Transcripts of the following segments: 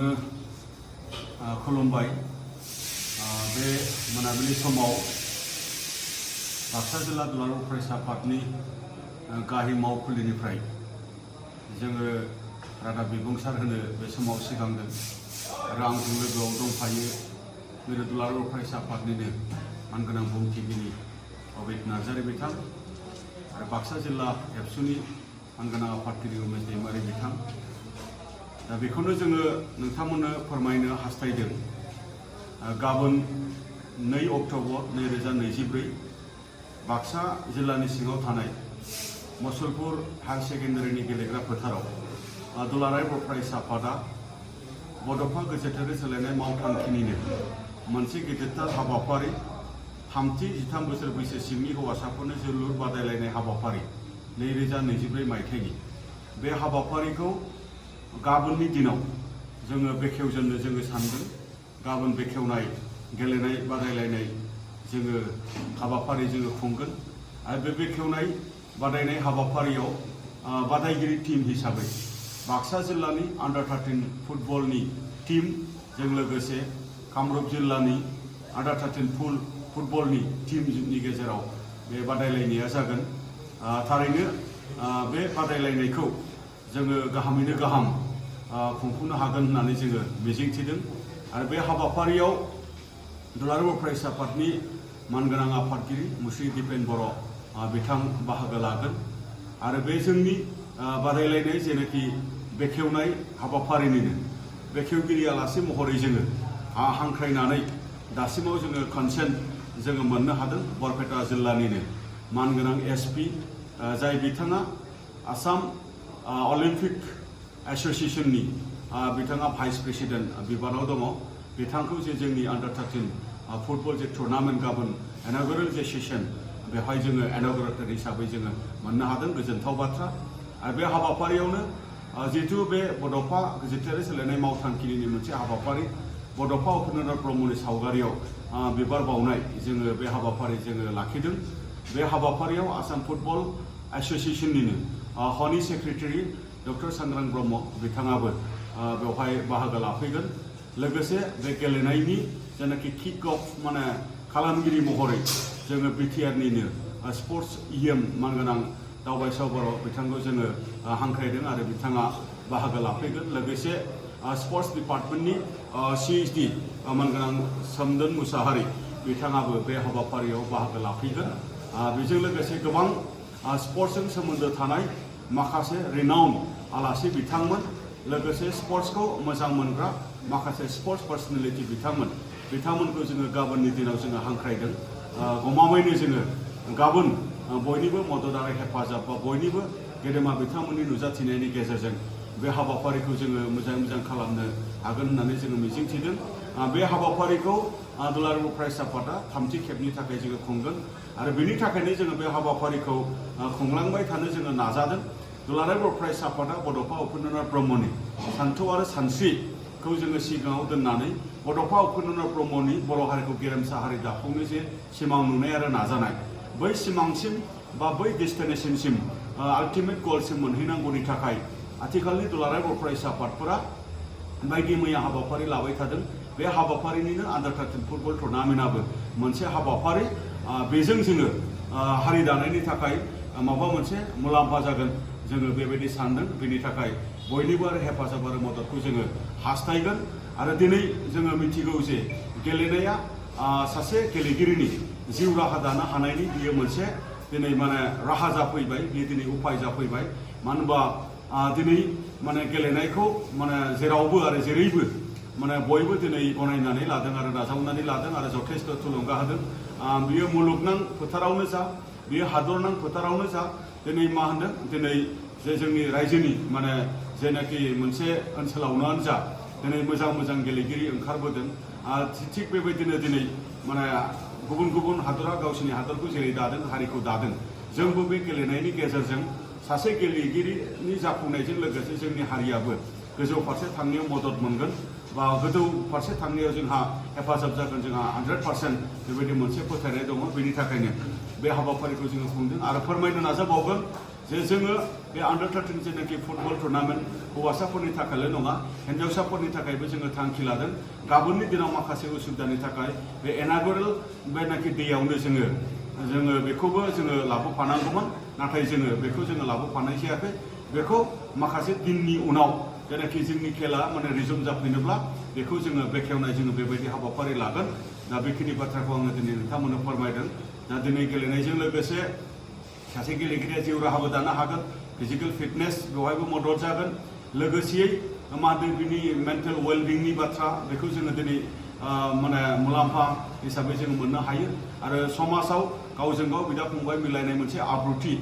खुलुमबाय बे मोनाबिलि समाव बाक्सा जिल्ला दुलाराय फरायसा आफादनि गाहाय मावखुलिनिफ्राय जोङो रादाब बिबुंसार होनो बे समाव सिगांदों आरो आंजों लोगोआव दंफायो मिरु दुलाराय फरायसा आफादनिनो मानगोनां बुंथिगिरि अबित नार्जारी बिथां आरो बाक्सा जिल्ला एबसुनि मानगोनां आफादगिरि उमेश दैमारी बिथां दा बेखौनो जोङो नोंथांमोननो फोरमायनो हास्थायदों गाबोन 2 अक्ट'बर 2024 बाक्सा जिल्लानि सिङाव थानाय मुसलपुर हायार सेकेन्डारिनि गेलेग्रा फोथाराव दुलाराय बर' फरायसा आफादा बड'फा गेजेरारि सोलायनाय मावथांखिनिनो मोनसे गिदिरथार हाबाफारि 13 बोसोर बैसोसिमनि हौवासाफोरनि जोलुर बादायलायनाय हाबाफारि 2024 मायथाइनि बे हाबाफारिखौ गाबोननि दिनाव जोङो बेखेवजेननो जोङो सानदों गाबोन बेखेवनाय गेलेनाय बादायलायनाय जोङो हाबाफारि जोङो खुंगोन आरो बे बेखेवनाय बादायनाय हाबाफारियाव बादायगिरि टीम हिसाबै बाक्सा जिल्लानि अंडर 13 फुटबलनि टीम जों लोगोसे कामरुप जिल्लानि अंडर 13 फुटबलनि टीमनि गेजेराव बे बादायलायनाया जागोन थारैनो बे बादायलायनायखौ जोङो गाहामैनो गाहाम खुंफुंनो हागोन होननानै जोङो मिजिंथिदों आरो बे हाबाफारियाव दुलाराय बर' फरायसा आफादनि मानगोनां आफादगिरि मुस्रि दिपेन बर' बिथां बाहागो लागोन आरो बे जोंनि बादायलायनाय जेनाखि बेखेवनाय हाबाफारिनिनो बेखेवगिरि आलासि महरै जोङो हांख्रायनानै दासिमाव जोङो कनसेन्ट जोङो मोननो हादों बरपेटा जिल्लानिनो मानगोनां एसपि जाय बिथाङा आसाम अलिम्पिक एसोसिएशननि बिथाङा भाइस प्रेसिडेन्ट बिबानाव दङ बिथांखौ जे जोंनि अंडर 13 फुटबल जे टुर्नामेन्ट गाबोन इनॉग्रेल जे सेशन बेवहाय जोङो इनॉग्रेटर हिसाबै जोङो मोननो हादों गोजोनथाव बाथ्रा आरो बे हाबाफारियावनो जिहेतु बे बड'फा गेजेरारि सोलायनाय मावथांखिनि मोनसे हाबाफारि बड'फा उपेन्द्रनाथ ब्रह्मनि सावगारियाव बिबार बावनाय जोङो बे हाबाफारि जोङो लाखिदों बे हाबाफारियाव आसाम फुटबल एसोसिएशननिनो हनि सेक्रेटारि डक्टर सांग्रां ब्रह्म बिथाङाबो बेवहाय बाहागो लाफैगोन लोगोसे बे गेलेनायनि जेनाखि किक अफ माने खालामगिरि महरै जोङो बिटिआरनिनो स्पर्ट्स इएम मानगोनां दावबायसाव बर' बिथांखौ जोङो हांख्रायदों आरो बिथाङा बाहागो लाफैगोन लोगोसे स्पर्ट्स डिपार्टमेन्टनि CHD मानगोनां सोमदोन मुसाहारि बिथाङाबो बे हाबाफारियाव बाहागो लाफैगोन बेजों लोगोसे गोबां स्पर्ट्सजों सोमोन्दो थानाय माखासे रिनाउन आलासि बिथांमोन लोगोसे स्पर्ट्सखौ मोजां मोनग्रा माखासे स्पर्ट्स पार्सनेलिटि बिथांमोनखौ जोङो गाबोननि दिनाव जोङो हांख्रायदों गमामायैनो जोङो गाबोन बयनिबो मदद आरो हेफाजाब बा बयनिबो गेदेमा बिथांमोननि नुजाथिनायनि गेजेरजों बे हाबाफारिखौ जोङो मोजां खालामनो हागोन होननानै जोङो मिजिंथिदों बे हाबाफारिखौ दुलाराय बर' फरायसा आफादा 3थि खेबनि थाखाय जोङो खुंगोन आरो बेनि थाखायनो जोङो बे हाबाफारिखौ खुंलांबाय थानो जोङो नाजादों दुलाराय बर' फरायसा आफादा बड'फा उपेन्द्रनाथ ब्रह्मनि सान्थौ आरो सानस्रिखौ जोङो सिगाङाव दोननानै बड'फा उपेन्द्रनाथ ब्रह्मनि बर' हारिखौ गेरेमसा हारि दाफुंनो जे सिमां नुनाय आरो नाजानाय बै सिमांसिम बा बै डेस्टिनेशनसिम आल्टिमेट गलसिम मोनहैनांगौनि थाखाय आथिखालनि दुलाराय बर' फरायसा आफादफोरा बायदि मैया हाबाफारि लाबाय थादों बे हाबाफारिनिनो अंडर 13 फुटबल टुर्नामेन्टआबो मोनसे हाबाफारि बेजों जोङो हारि दानायनि थाखाय माबा मोनसे मुलाम्फा जागोन जोङो बेबायदि सानदों बेनि थाखाय बयनिबो आरो हेफाजाब आरो मददखौ जोङो हास्थायगोन आरो दिनै जोङो मिथिगौ जे गेलेनाया सासे गेलेगिरिनि जिउ राहा दानो हानायनि बियो मोनसे दिनै माने राहा जाफैबाय बियो दिनै उपाय जाफैबाय मानो होनबा दिनै माने गेलेनायखौ माने जेरावबो आरो जेरैबो माने बयबो दिनै गनायनानै लादों आरो नाजावनानै लादों आरो जथेस्थ' थुलुंगा होदों बियो मुलुगनां फोथारावनो जा बियो हादरनां फोथारावनो जा दिनै मा होनदों दिनै जे जोंनि रायजोनि माने जेनाखि मोनसे ओनसोलावनो जा दिनै मोजां गेलेगिरि ओंखारबोदों थिग बेबायदिनो दिनै माने गुबुन हादरा गावसिनि हादरखौ जेरै दादों हारिखौ दादों जोंबो बे गेलेनायनि गेजेरजों सासे गेलेगिरिनि जाफुंनायजों लोगोसे जोंनि हारियाबो गोजौ फारसे थांनायाव मदद मोनगोन बा गोजौ फारसे थांनायाव जोंहा हेफाजाब जागोन जोंहा 100% बेबायदि मोनसे फोथायनाय दङ बेनि थाखायनो बे हाबाफारिखौ जोङो खुंदों आरो फोरमायनो नाजाबावगोन जे जोङो बे आन्डार 13 जेनाखि फुटबल टुर्नामेन्ट हौवासाफोरनि थाखायल' नङा हिन्जावसाफोरनि थाखायबो जोङो थांखि लादों गाबोननि दिनाव माखासे उसुबिदानि थाखाय बे इनागुरेल बेनाखि दैयावनो जोङो बेखौबो जोङो लाबोफानांगौमोन नाथाय जोङो बेखौ जोङो लाबोफानाय जायाखै बेखौ माखासे दिननि उनाव जेनाखि जोंनि खेला माने रिजुम जाफैनोब्ला बेखौ जोङो बेखेवनाय जोङो बेबायदि हाबाफारि लागोन दा बेखिनि बाथ्राखौ आङो दिनै नोंथांमोननो फोरमायदों दा दिनै गेलेनायजों लोगोसे सासे गेलेगिरिया जिउ राहाबो दानो हागोन फिजिकेल फिटनेस बेवहायबो मदद जागोन लोगोसेयै मा होनो बिनि मेन्टेल वेलबिंनि बाथ्रा बेखौ जोङो दिनै माने मुलाम्फा हिसाबै जोङो मोननो हायो आरो समाजाव गावजों गाव बिदा फंबाय मिलायनाय मोनसे आब्रुथि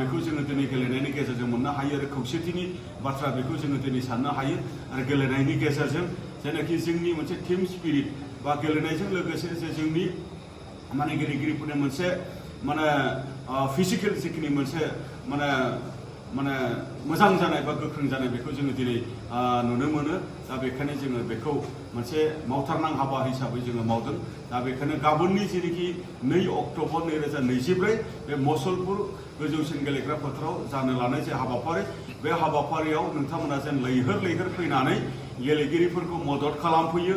बेखौ जोङो दिनै गेलेनायनि गेजेरजों मोननो हायो आरो खौसेथिनि बाथ्रा बेखौ जोङो दिनै साननो हायो आरो गेलेनायनि गेजेरजों जेनाखि जोंनि मोनसे टीम स्पिरिट बा गेलेनायजों लोगोसे जे जोंनि माने गेलेगिरिफोरनि मोनसे माने फिजिकेल जिखिनि मोनसे माने मोजां जानाय बा गोख्रों जानाय बेखौ जोङो दिनै नुनो मोनो दा बेखायनो जोङो बेखौ मोनसे मावथारनां हाबा हिसाबै जोङो मावदों दा बेखायनो गाबोननि जेनाखि 2 अक्ट'बर 2024 बे मसलपुर गोजौसिन गेलेग्रा फोथाराव जानो लानाय जे हाबाफारि बे हाबाफारियाव नोंथांमोना जेन लैहोर फैनानै गेलेगिरिफोरखौ मदद खालामफैयो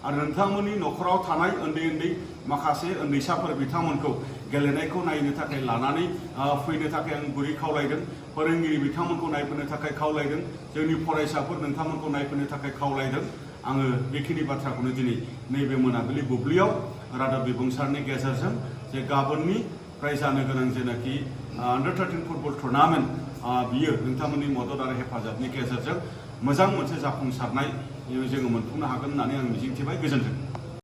आरो नोंथांमोननि न'खराव थानाय उन्दै माखासे उन्दैसाफोर बिथांमोनखौ गेलेनायखौ नायनो थाखाय लानानै फैनो थाखाय आं गुरै खावलायदों फोरोंगिरि बिथांमोनखौ नायफैनो थाखाय खावलायदों जोंनि फरायसाफोर नोंथांमोनखौ नायफैनो थाखाय खावलायदों आङो बेखिनि बाथ्राखौनो दिनै नैबे मोनाबिलि बुब्लियाव रादाब बिबुंसारनि गेजेरजों जे गाबोननिफ्राय जानो गोनां जेनाखि आन्डार 13 फुटबल टुर्नामेन्ट बियो नोंथांमोननि मदद आरो हेफाजाबनि गेजेरजों मोजां मोनसे जाफुंसारनाय जोङो मोनफुंनो हागोन होननानै आं मिजिंथिबाय गोजोन्थों